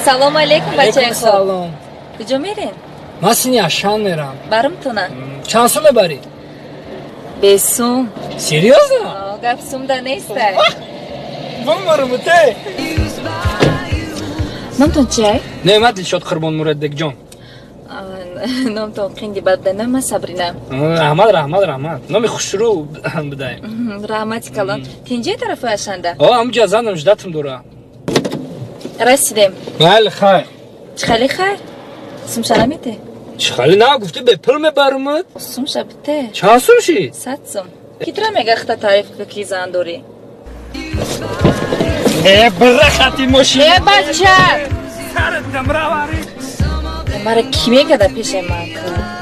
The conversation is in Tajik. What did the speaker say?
Салому алейкум, бачаи хуб. Салом. Куҷо мерем? Ман сини Ашан мерам. Барумтона? Чанд сум мебарӣ? Бесум. Серьёзно? Гап сумда нестай. Бумарумуте. Номтон чиай? Не, ман Дилшод Қурбонмурадбекҷон. Номтон қинди бад буда. Номи ман Сабрина. Раҳмат, раҳмат, раҳмат, номи хушрӯ будай. Раҳмати калон. Тинҷи тарафи Ашанда? О, ҳамҷа занам ждать-м дора. Расидем. Майли, хайр. Чӣ хали хайр? Сумша намете? Чӣ хали на гуфтӣ, бепул мебарумад. Сумша бите. Чанд сум шид? 100 сум. Ки тура мега хта таъриф ка, ки зан дорӣ? Э, бира хати мошин. Э, бача! Сарат дамравари. Мара кӣ мегада пешаи ман ку?